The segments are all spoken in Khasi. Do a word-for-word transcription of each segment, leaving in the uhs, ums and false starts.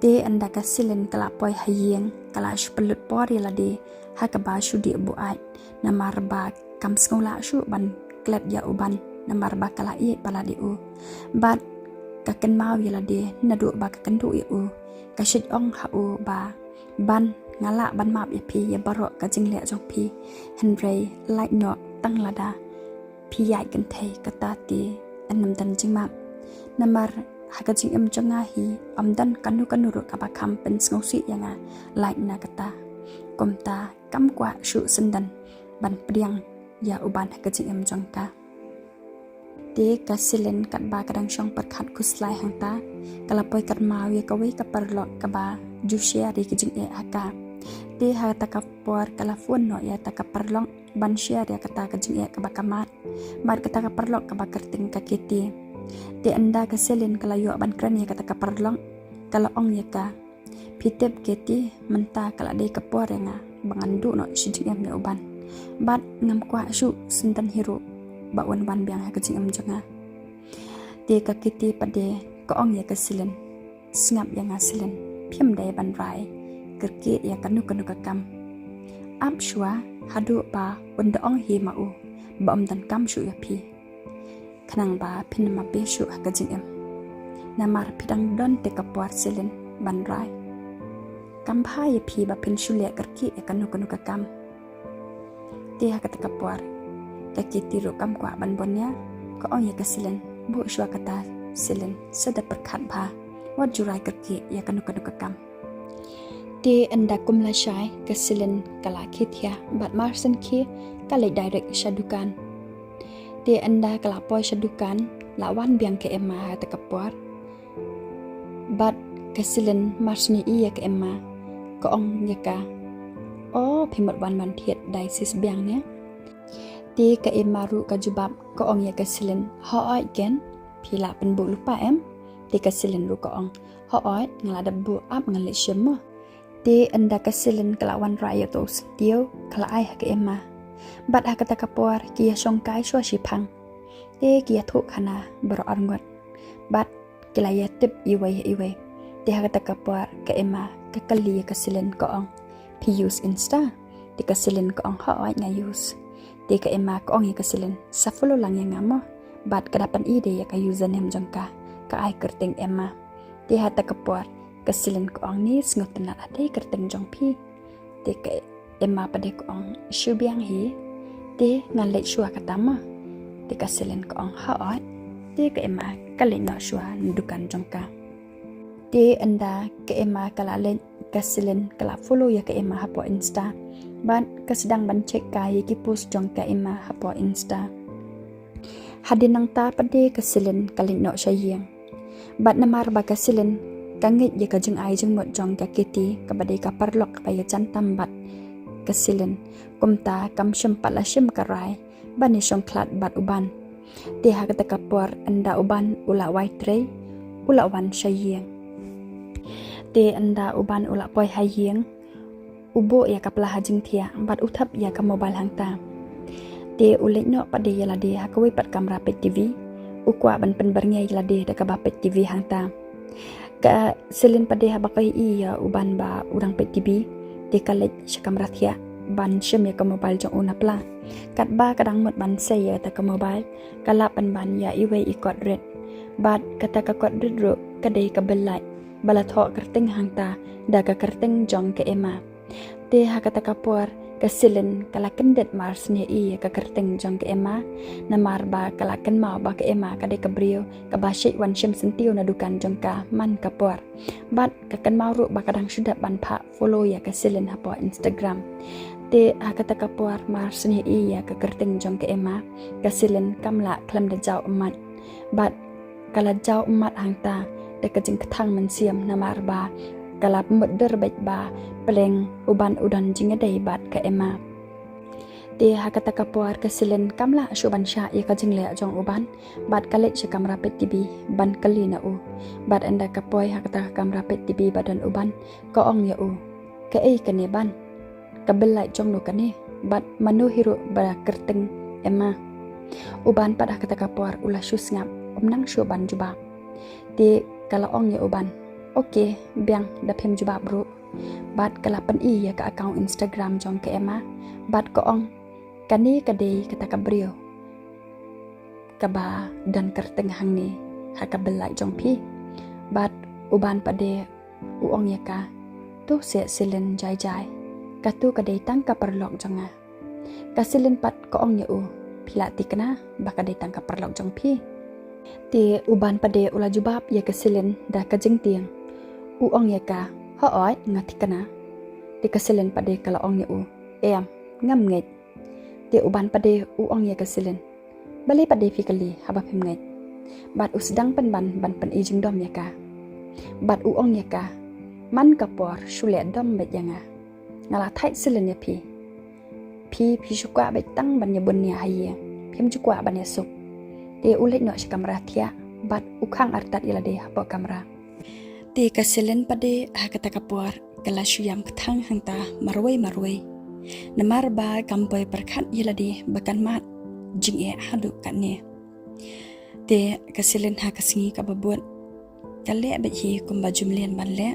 Te ynda ka Selin ka la poi ha ïing, ka la shu pynlut por ïa lade ha kaba shu dih buaid, namar ba kam sngewlah shuh ban klet ïa u Ban, namar ba ka la ïeit palat ïa u. Bad ka kynmaw ïa lade naduh ba ka kynduh ïa u, ka shait ong ha u ba, Ban, nga lah ban map ïa phi ïa baroh ka jingleh jong phi, hynrei lait noh tang lada phi ïaid kynthei, kata te ym don jingmap. Namar ha ka jingim jong nga hi, ym don kano kano ruh kaba kham pynsngewsih ïa nga lait na kata. Kumta kam kwah shuh shen don ban pdiang ïa u Ban ha ka jingim jong ka. Te ka Selin katba ka dang shong pyrkhat khuslai hangta, ka la poi kynmaw ïa kawei ka paralok kaba ju share ïa ka jingeh ha ka. Te ha kata ka por ka la phone noh ïa kata ka paralok ban share ïa kata ka jingeh kaba ka mad bad kata ka paralok kaba kyrteng ka Katie. Te ynda ka Selin ka la ïoh ban kren ïa kata ka paralok, ka la ong ïa ka, phi tip Katie, mynta ka la dei ka por ïa nga ba ngan duh noh shi jingim ïa u Ban. Bad ngam kwah shuh shen don hi ruh ba un wan biang ha ka jingim jong nga. Te ka Katie pat de ka ong ïa ka Selin, sngap ïa nga Selin, phim dei ban rai kyrkieh ïa kano kano ka kam. Ap shuwa haduh ba un da ong hi ma u ba ym don kam shuh ïa phi, khnang ba phin ym ap shuh ha ka jingim. Namar phi dang don te ka por Selin ban rai. Kam bha ïa phi ba phin shu leh kyrkieh ïa kano kano ka kam. Te ha kata ka por ka Katie ruh kam kwah ban bun ïa, ka ong ïa ka Selin, buh shuwa kata Selin, sa da pyrkhat bha, wat ju rai kyrkieh ïa kano kano ka kam. Te ynda kum lashai ka Selin ka la khie thiah bad mar shen khie ka leit direct sha dukan. Te ynda ka la poi sha dukan, la wan biang ka Emma ha kata ka por. Bad ka Selin mar shen ïa ka Emma, ka ong ïa ka, o, phi mut wan ban thied dialysis biang ne? Te ka Emma ruh ka jubab, ka ong ïa ka Selin, hooid Ken, phi lah pynbuh lypa em? Te ka Selin ruh ka ong, hooid, nga la dep buh, ap ngan leit shim mo. Te ynda ka Selin ka la wanrah ïa uto u syntiew, ka la ai ha ka Emma. Bad ha kata ka por ki ïa shongkai shuwa shiphang. Te ki ïathuh khana baroh arngut. Bad ki la ïatip iwei ïa iwei. Te ha kata ka por ka Emma ka kylli ïa ka Selin, ka ong, phi use Insta? Te ka Selin ka ong, hooid nga use. Te ka Emma ka ong ïa ka Selin, sa follow lang ïa nga mo. Bad ka da pyni de ïa ka username jong ka, ka ai kyrteng Emma. Te ha kata ka por ka Selin ka ong, ni sngewtynnat, ha dei kyrteng jong phi. Te ka Emma pat de ka ong, shu biang hi. Te ngan leit shuwa kata mo. Te ka Selin ka ong, hooid. Te ka Emma ka leit noh shuwa na dukan jong ka. Te ynda ka Emma ka la leit, ka Selin ka la follow ïa ka Emma hapoh Insta. Bad ka sdang ban check kai ïa ki post jong ka Emma hapoh Insta. Hadien nangta pat de ka Selin ka leit noh sha ïing. Bad namar ba ka Selin ka ngeit ïa ka jingai jingmut jong ka Katie kaba dei ka paralok kaba ïajan tam bad ka Selin, kumta kam shym pat la shim ka rai ban ïa shongkhlad bad u Ban. Te ha kata ka por ynda u Ban u la wai trei, u la wan sha ïing. Te ynda u Ban u la poi ha ïing, u buh ïa ka pla ha jingthiah bad u thep ïa ka mobile hangta. Te u leit noh pat de ïa lade ha kawei pat kamra peit TV. U kwah ban pynbyrngeh ïa lade da kaba peit TV hangta. Ka Selin pat de haba ka ïohi ïa u Ban ba u dang peit TV, te ka leit sha kamra thiah ban shim ïa ka mobile jong u na pla. Katba ka dang mut ban sei ïa kata ka mobile, ka lap pynban ïa iwei i kot rit. Bad kata ka kot rit ruh ka dei ka bill light ba la thoh kyrteng hangta da ka kyrteng jong ka Emma. Te ha kata ka por ka Selin ka la kyndit mar snieh ïa ka kyrteng jong ka Emma, namar ba ka la kynmaw ba ka Emma ka dei ka briew kaba shait wan shim syntiew na dukan jong ka man ka por. Bad ka kynmaw ruh ba ka dang shu dep ban phah follow ïa ka Selin hapoh Instagram. Te ha kata ka por mar snieh ïa ka kyrteng jong ka Emma, ka Selin kam lah khlem da jaw ummat. Bad ka la jaw ummat hangta da ka jingkthang mynsiem namar ba ka la mutdur beit ba pleng u Ban u don jingïadei bad ka Emma. Te ha kata ka por ka Selin kam lah shuh ban shah ïa ka jingleh jong u Ban, bad ka leit sha kamra peit TV ban kylli na u. Bad ynda ka poi ha kata ka kamra peit TV ba don u Ban, ka ong ïa u, kaei kane Ban? Ka bill light jong no kane? Bad mano hi ruh ba kyrteng Emma? U Ban pat ha kata ka por u la shu sngap, um nang shuh ban jubab. Te ka la ong ïa u Ban, "Okay, biang da phim jubab ruh." Bad ka la pyni ïa ka account Instagram jong ka Emma. Bad ka ong, "Kane ka dei kata ka briew kaba don kyrteng hangne ha ka byllait jong phi." Bad u Ban pat de u ong ïa ka, "To seh Selin jai jai. Kato ka dei tang ka paralok jong nga." Ka Selin pat ka ong ïa u, "Phi la thikna ba ka dei tang ka paralok jong phi?" Te u Ban pat de u la jubab ïa ka Selin da ka jingtieng. U ong ïa ka, "Hooid, nga thikna." Te ka Selin pat de ka la ong ïa u, "Em, ngam ngeit." Te u Ban pat de u ong ïa ka Selin, "Balei pat de phi kylli haba phim ngeit?" Bad u sdang pynban ban pyni jingdom ïa ka. Bad u ong ïa ka, "Man ka por shu leh dom beit ïa nga. Nga la thait Selin ïa phi. Phi, phi shu kwah beit tang ban ïa bun nia ha ïing. Phim ju kwah ban ïa suk." Te u leit noh sha kamra thiah bad u khang artat ïa lade hapoh kamra. Te ka Selin pat de ha kata ka por ka la shu ïam kthang hangta marwei marwei. Namar ba kam poi pyrkhat ïa lade ba kan mad jingeh haduh katne. Te ka Selin ha ka sngi kaba bud ka leh beit hi kumba ju mlien ban leh,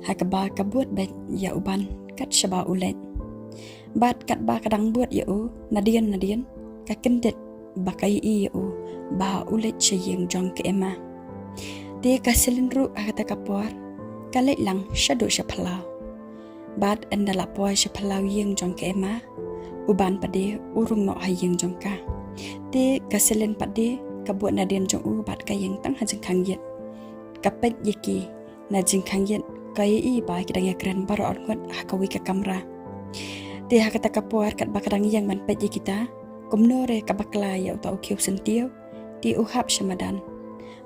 ha kaba ka bud beit ïa u Ban kat shaba u leit. Bad katba ka dang bud ïa u, nadien nadien ka kyndit ba ka ïohi ïa u ba u leit sha ïing jong ka Emma. Te ka Selin ruh ha kata ka por ka leit lang shaduh sha phyllaw. Bad ynda la poi sha phyllaw ïing jong ka Emma, u Ban pat de u rung noh ha ïing jong ka. Te ka Selin pat de ka bud nadien jong u bad ka ïeng tang ha jingkhang ïit. Ka peit ïa ki na jingkhang ïit, ka ïohi ba ki dang ïakren baroh arngut ha kawei ka kamra. Te ha kata ka por katba ka dang ïeng ban peit ïa kita, kumno re ka bakla ïa uta u khiew syntiew, te u hap sha madan.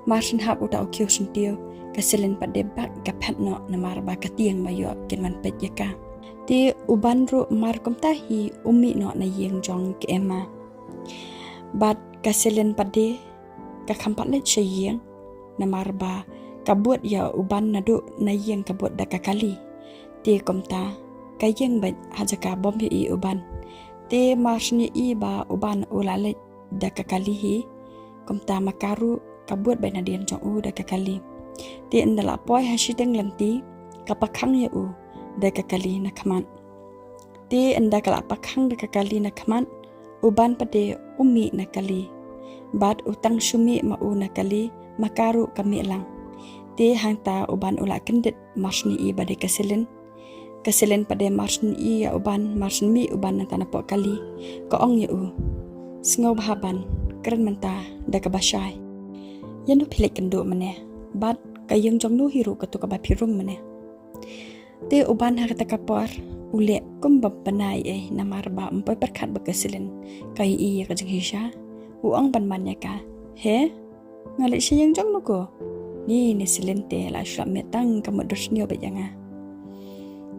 Mar shen hap uta u khiew syntiew, ka Selin pat de bad ka phet noh namar ba ka tieng ba ïoh kin ban peit ïa ka. Te u Ban ruh mar kumta hi u mih noh na ïing jong ka Emma. Bad ka Selin pat de ka kham pat leit sha ïing, namar ba ka bud ïa u Ban naduh na ïing ka bud da ka kali. Te kumta ka ïeng beit ha jaka bym ïohi u Ban. Te mar shen ïohi ba u Ban u la leit da ka kali hi, kumta ma ka ruh ka bud beit nadien jong u da ka kali. Te ynda la poi ha shiteng lynti, ka pakhang ïa u da ka kali na khmat. Te ynda ka la pakhang da ka kali na khmat, u Ban pat de u mih na kali. Bad u tang shu mih ma u na kali, ma ka ruh ka mih lang. Te hangta u Ban u la kyndit mar shen ïohi ba dei ka Selin. Ka Selin pat de mar shen ïohi ïa u Ban, mar shen mih u Ban nangta napoh kali. Ka ong ïa u, "Sngewbha Ban, kren mynta da kaba shai. Ïano phi leit kynduh mynne? Bad ka ïing jong no hi ruh kato kaba phi rung mynne?" Te u Ban ha kata ka por u leh kum ba bnai ei, namar ba um poi pyrkhat ba ka Selin ka ïohi ïa ka jingshisha. U ong ban ban ïa ka, "He? Nga leit sha ïing jong no ko? Ni ne Selin te la shu lap miet tang ka mut dur sniew beit ïa nga."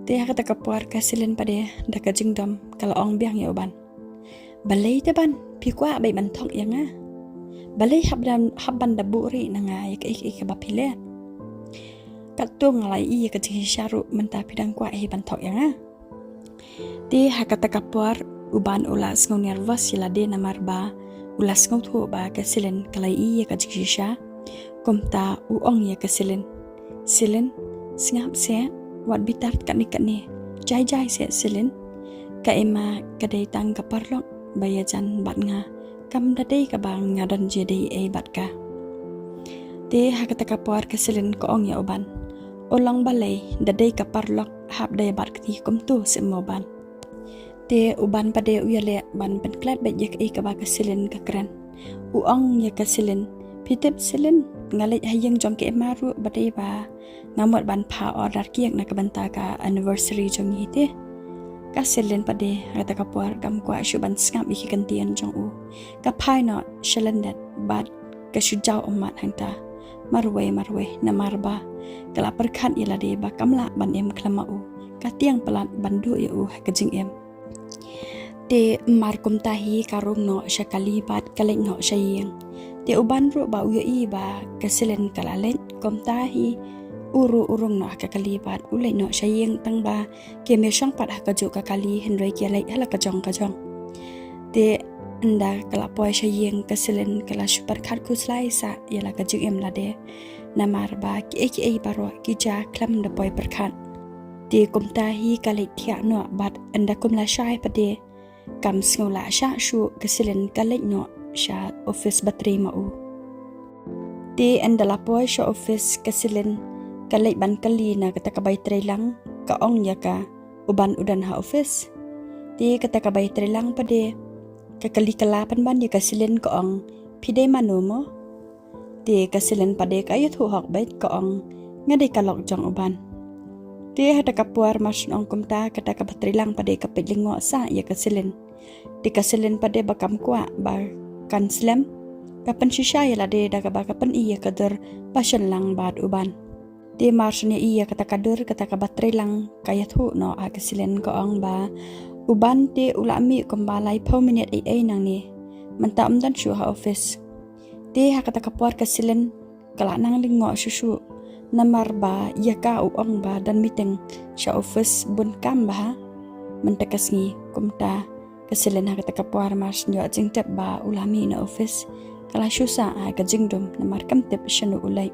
Te ha kata ka por ka Selin pat de da ka jingdom ka la ong biang ïa u Ban, "Balei te Ban phi kwah beit ban thok ïa nga? Balei hap ban, hap ban da buhrieh na nga ïa kaei kaei kaba phi leh? Katto nga la ïohi ïa ka jingshisha ruh mynta phi dang kwah hi ban thok ïa nga?" Te ha kata ka por u Ban u la sngew nervous ïa lade namar ba u la sngewthuh ba ka Selin ka la ïohi ïa ka jingshisha. Kumta u ong ïa ka Selin, "Selin, sngap seh, wat bitar katne katne. Jai jai seh Selin. Ka Emma ka dei tang ka paralok ba ïajan bad nga, kam da dei kaba nga don jingïadei ei bad ka." Te ha kata ka por ka Selin ka ong ïa u Ban, "U long balei, da dei ka paralok hap da ïa bat kti kumto seh mo Ban?" Te u Ban pat de u ïaleh ban pynklet beit ïa kaei kaba ka Selin ka kren. U ong ïa ka Selin, "Phi tip Selin, nga leit ha ïing jong ka Emma ruh ba dei ba nga mut ban phah order cake na ka bynta ka anniversary jong ngi te." Ka Selin pat de ha kata ka por kam kwah shuh ban sngap ïa ki kyntien jong u. Ka phai noh sha lyndet bad ka shu jaw ummat hangta marwei marwei namar ba ka la pyrkhat ïa lade ba kam lah ban im khlem ma u. Ka tieng palat ban duh ïa u ha ka jingim. Te mar kumta hi ka rung noh sha kali bad ka leit noh sha ïing. Te u Ban ruh ba u ïohi ba ka Selin ka la leit, kumta hi u ruh u rung noh ha ka kali bad u leit noh sha ïing, tang ba kim ïashong pat ha kajuh ka kali hynrei ki ïaleit ha la ka jong ka jong. Te ynda ka la poi sha ïing ka Selin ka la shu pyrkhat khuslai sah ïa la ka jingim lade. namar ba kiei kiei baroh ki jia khlem da poi pyrkhat. Te kumta hi ka leit thiah noh bad ynda kum la shai pat de kam sngew lah shah shuh ka Selin ka leit noh sha office ba trei ma u. Te ynda la poi sha office ka Selin ka leit ban kylli na kata ka bai trei lang, ka ong ïa ka u Ban u don ha office. Te kata ka bai trei lang pat de ka kylli kylla pynban ïa ka Selin ka ong, "Phi dei mano mo?" Te ka Selin pat de ka ïathuh hok beit ka ong, "Nga dei ka lok jong u Ban." Te ha kata ka por mar shu ong kumta kata ka ba trei lang pat de ka peit lyngngoh sah ïa ka Selin. Te ka Selin pat de ba kam kwah ba kan slem, ka pynshisha ïa lade da kaba ka pyni ïa ka dur ba shon lang bad u Ban. Te mar shu ïohi ïa kata ka dur kata ka ba trei lang ka ïathuh noh ha ka Selin ka ong ba u Ban te u la mih kumba laiphew minit ei ei nangne, mynta um don shuh ha office. Te ha kata ka por ka Selin ka la nang lyngngoh shuh shuh namar ba ïa ka u ong ba don meeting sha office bun kam bha mynta ka sngi. Kumta ka Selin ha kata ka por mar shu ïoh jingtip ba u la mih na office, ka la shu sah ha ka jingdum namar kam tip shano u leit.